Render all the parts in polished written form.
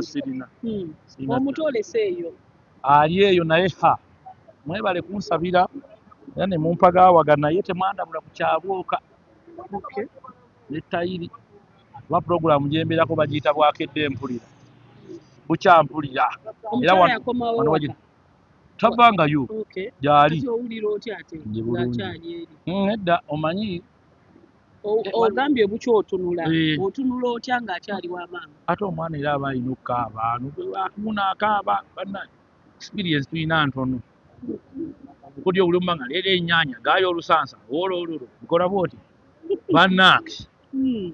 Sirina. Sirina. Omuto olese eyo? Ali eyo, naye ha, mwebale kunsabira era ne mumpagaawaga, naye temwandabula ku kyabwoka ne tayiri, kuba puroguramu gyembeerako bagiyita Bwakedde Mpulira, bukyampulira era. Omukyala yakomawo wano waka? Tavangayo. Gyali. Kati owulira otya ate Ndi bulungi. ng'akyali eri? Nedda, omanyi Ogambye bukya otunula. Eh. Otunula otya ng'akyali wa maama? Ate omwana era aba alina okukaaba, akuna akaaba. Banna, experience tulina ntono. Obukodyo buli omu nga leero ennyanya gaayo olusansa woolo olulwo bikola bwoti, bannange,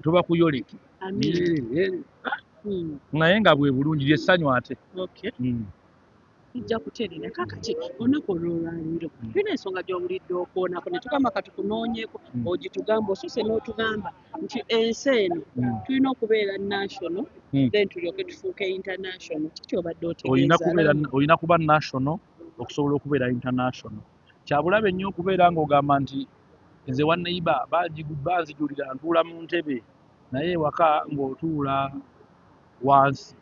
tuba kuyoleke. Amin. Naye nga bwe bulungi, lyessanyu ate. Tujja kuterera. Kakati olunaku olwolwaleero tulina ensonga gy'owulidde okwoonako ne tugamba katukunoonyeeko, ogitugamba. Osose n'otugamba nti ensi eno tulina okubeera national, then tulyoke tufuuke international. Kiki obadde Olina otegeeza? kubeera, olina kuba national okusobola okubeera international. Kyabulabe nnyo okubeera ng'ogamba nti nze wa neighbor banzijulira ntuula mu ntebe, naye ewaka ng'otuula wansi,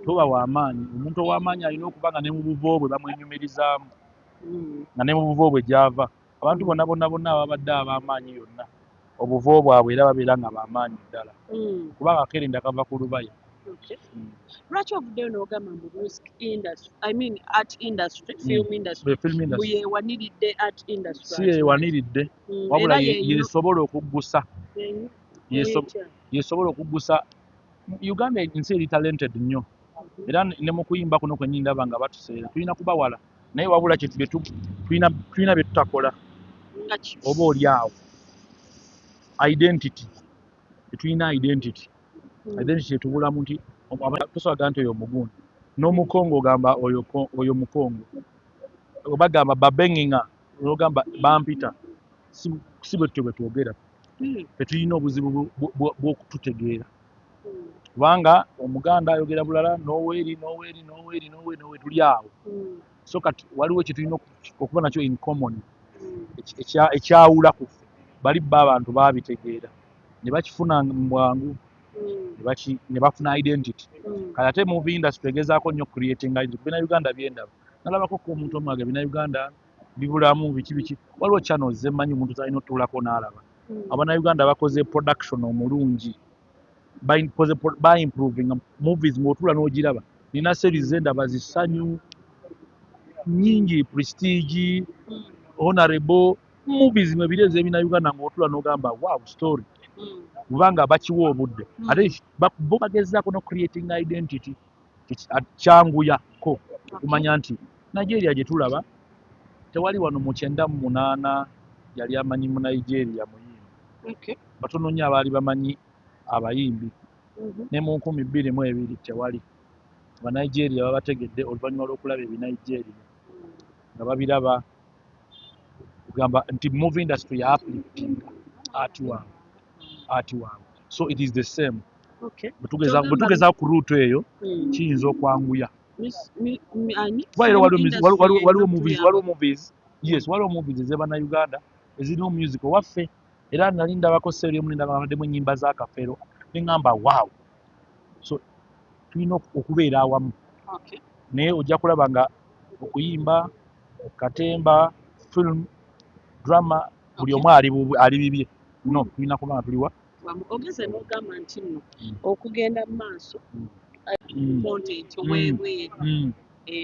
toba w'amaanyi. Omuntu ow'amaanyi alina okuba nga ne mu buvo bwe bamwenyumirizaamu, nga ne mu buvo bwe gy'ava. Abantu bonna bonna bonna ababadde ab'amaanyi yonna, obuvo bwabwe era babeera nga b'amaanyi ddala, kubanga akerenda kava ku lubaya. Lwaki ovuddeyo n'ogamba mbu music industry, I mean art industry, film industry, Be film mbu industry yeewaniridde art industry? Si yeewaniridde, wabula Era yesobola okuggusa etya? Yesobola okuggusa Uganda. Ensi eri talented nnyo, era ne mu kuyimba kuno kwennyini ndaba nga batuseera. Tulina kubawala, naye wabula kye tulina bye tutakola. Nga ki? Oba oli awo identity, tetulina identity. Identity etubulamu nti tosobola nti oyo mugundi n'omukongo, ogamba oyo oyo mukongo, obagamba babenginga, ogamba bampita. Si bwe tutyo bwe twogera. Tetulina obuzibu bw'okututegeera, kubanga Omuganda ayogera bulala n'oweeri n'oweeri n'oweeri n'oweeri n'oweeri, tuli awo. So kati waliwo kye tulina okuba nakyo in common ekyawula ku ffe. Bali bo abantu baabitegeera ne bakifuna mu bwangu, ne bafuna identity. Kati ate movie industry egezaako nnyo creating identity. Bina Uganda byendaba, nalabako ko omuntu omu aga bina Uganda bibulamu biki biki. Waliwo channels zemmanyi omuntu zalina otuulako n'alaba. Abannayuganda bakoze production omulungi, baimproving movies ng'otuula n'ogiraba. Nina series zendaba zisanyu nyingi, Prestige, Honorable, movies mwe biri ez'ebina Uganda ng'otuula n'ogamba, "Wow, story," kubanga bakiwa obudde. Ate bo bagezaako no creating identity. Kyanguyako okumanya nti Nigeria gye tulaba tewali wano. Mu 98 yali amanyi mu Nigeria muyimbi, batono nnyo abaali bamanyi abayimbi. Ne mu 2020 tewali. Abanigeria babategedde oluvannyuma lw'okulaba ebinigeria nga babiraba, kugamba nti movie industry ya upliftinga art waabwe, art waabwe. So it is the same. Bwe Kyogamba tugezaako ku route eyo, kiyinza okwanguya. Kuba leero waliwo Film industry waliwo erina movies, okutuyamba. Waliwo movies, yes, waliwo movies ez'Abannayuganda ezirimu music owaffe. Era nali ndabako series emu, nendaba nga baddemu ennyimba za Kafeero, ne ŋŋamba, "Wow." So tulina okubeera awamu, naye ojja kulaba nga okuyimba, katemba, film, drama, buli omu ali ali bibye. No, tulina kuba nga tuliwa. Ogeze n'ogamba nti nno okugenda mu maaso content ow'ebweru,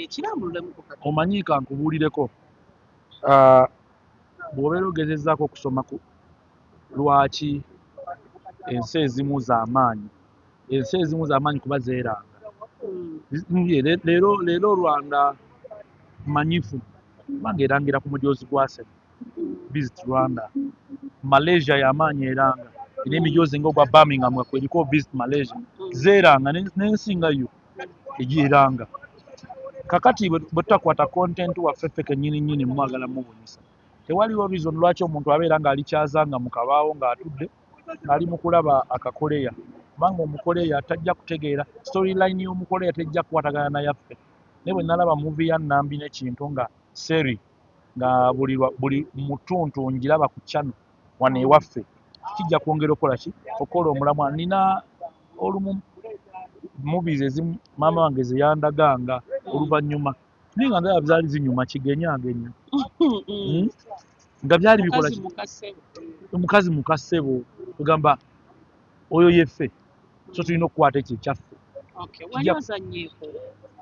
kirambululemu ku katono. Omanyi, ka nkubuulireko. Ah, bw'obeera ogezezzaako okusoma ku lwaki ensi ezimu z'amaanyi, ensi ezimu z'amaanyi kuba zeeranga. Leero leero Rwanda manyifu kubanga erangira ku mujoozi gwa Arsenal, "Visit Rwanda." Malaysia y'amaanyi, eranga, erina emijoozi nga ogwa Birmingham nga kweriko "Visit Malaysia." Zeeranga n'ensi nga yo egyeranga. Kakati bwe tutakwata content waffe ffe kennyini nnyini, mwagala mubunyisa, tewaliwo reason lwaki omuntu abeera ng'ali kyazanga mu kabaawo ng'atudde ng'ali mu kulaba akakoleya, kubanga omukoleya tajja kutegeera storyline y'omukoleya, tejja kukwatagana na yaffe. Naye bwe nalaba movie ya Nambi n'ekintu nga seri nga buli mutuntu ngiraba ku channel wano ewaffe, kijja kwongera okukola ki, okukola omulamwa. Nina olumu Movies ezimu maama wange zeyandaganga oluvannyuma, naye nga ndaba zaali zinyuma kigenyagenya. Nga byali bikola Mukazi mukasebo. Omukazi mukassebo, tugamba oyo yeffe, so tulina okukwata ekyo ekyaffe. Okay. Wali ozannyeeko?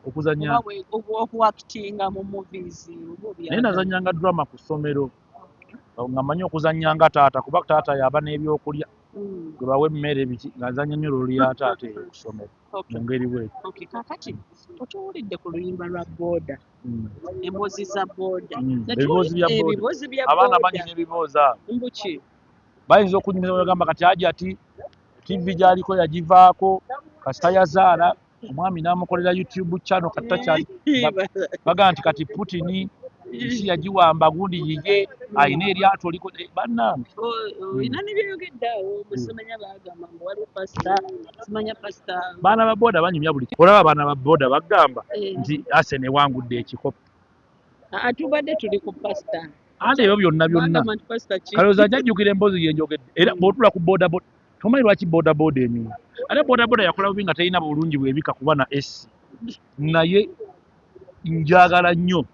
Okuzanya? Oba okuactinga mu movies oba obyagala? Naye nazanyanga drama ku ssomero, nga mmanyi okuzanya nga taata, kuba taata yaba n'ebyokulya, gwe bawa emmere biki, nga nzanya nnyo role ya taata eyo ku ssomero mu ngeri bwetyo. Okay. Kaakati otuwulidde ku luyimba lwa booda, emboozi za booda. Ebiboozi bya booda. Ebiboozi bya Abaana booda. banyumya ebiboozi abo. Mbuki? Bayinza okunyumiza, bagamba kati Hajati TV gy'aliko yagivaako, kasita yazaala omwami n'amukolera YouTube channel, kati takyali. Bagamba nti kati Putin ensi yagiwamba, gundi yiye alina eryato liko. Bannange. Olina ne byeyogedde awo, simanya bagamba mbu waliwo pasita, simanya pasita. Baana ba booda banyumya buli. Olaba abaana ba booda bagamba nti Arsenal ewangudde ekikopo. Ah, tubadde tuli ku pasita. Ate ebyo byonna byonna. Bagamba nti pasita ki? Kalowooza njajjukira emboozi gye njogedde. Era bw'otuula ku booda booda, tomanyi lwaki booda booda enyuma. Ate booda booda yakola bubi nga terina bulungi bwebika kuba na AC, naye njagala nnyo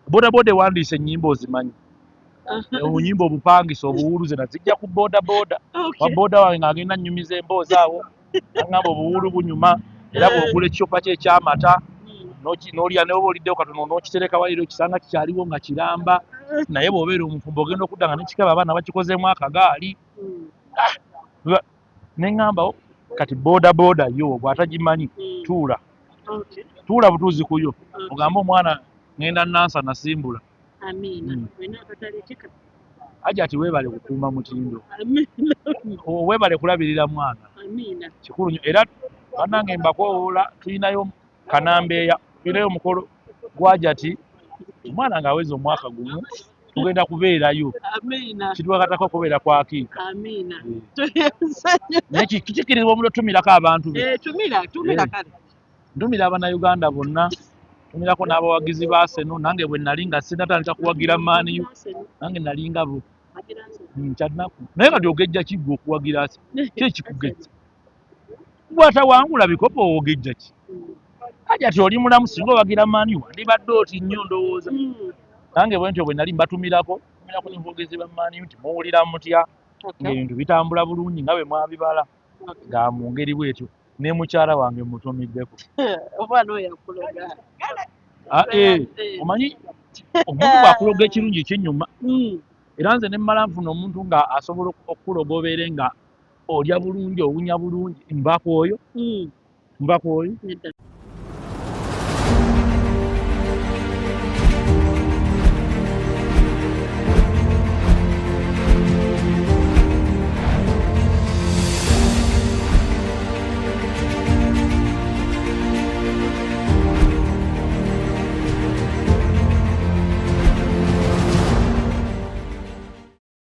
booda booda. Ewandiisa ennyimba, ozimanyi, obuyimba obupangisa obuwuluze nazijja ku booda booda. Wa booda wange ng'agenda nnyumiza emboozi awo, aŋŋamba obuwulu bunyuma, era bw'ogula ekicupa kye ekyamata n'olya, n'oba oliddewo katono n'okitereka wali, era okisanga kikyaliwo nga kiramba. Naye bw'obeera omufumbo, ogenda okudda nga nekikaba abaana bakikozeemu akagaali. Ne ŋŋamba, "Oh, kati booda booda yo bw'atagimanyi, tuula, tuula butuuzi kuyo, ogambe omwana ŋŋenda Nansa nasimbula." Amiina. Olina akatale kika. Hajati, weebale kukuuma mutindo. Amiina. Weebale kulabirira mwana. Amiina. Kikulu nnyo. Era bannange mbakoowoola, tulinayo kanambeeya, tulinayo omukolo gwa Hajati, omwana ng'aweza omwaka 1, tugenda kubeerayo. Amiina. Kitwakatako okubeera kwa kiika. Amiina. Tuyenzanyo. Naye kikirizibwa omuntu otumirako abantu be? Eh, tumira, tumira. Kale. Ntumira Abannayuganda bonna, ntumirako n'abawagizi ba Arsenal. Nange bwe nali nga sinnatandika kuwagira Man U, nange nali nga bo. Kyanaku, naye kati ogejja kiggwa okuwagira Arsenal? Ki ekikugejja? Bw'atawangula bikopo ogejja ki? Hajati, oli mulamu, singa owagira Man U wandibadde oti nnyo ndowooza. Nange bwe ntyo bwe nali mbatumirako, tumirako n'abawagizi ba Man U nti muwulira mutya, ng'ebintu bitambula bulungi nga bwe mwabibala, nga mu ngeri bwetyo. Ne mukyala wange mutumiddeko. Omwana oyo akuloga. Ah, eh, omanyi omuntu bw'akuloga ekirungi kinyuma. Era nze ne mmala nfuna omuntu nga asobola okukuloga obeere nga olya bulungi, owunya bulungi, nva ku oyo, nva ku oyo. Nedda.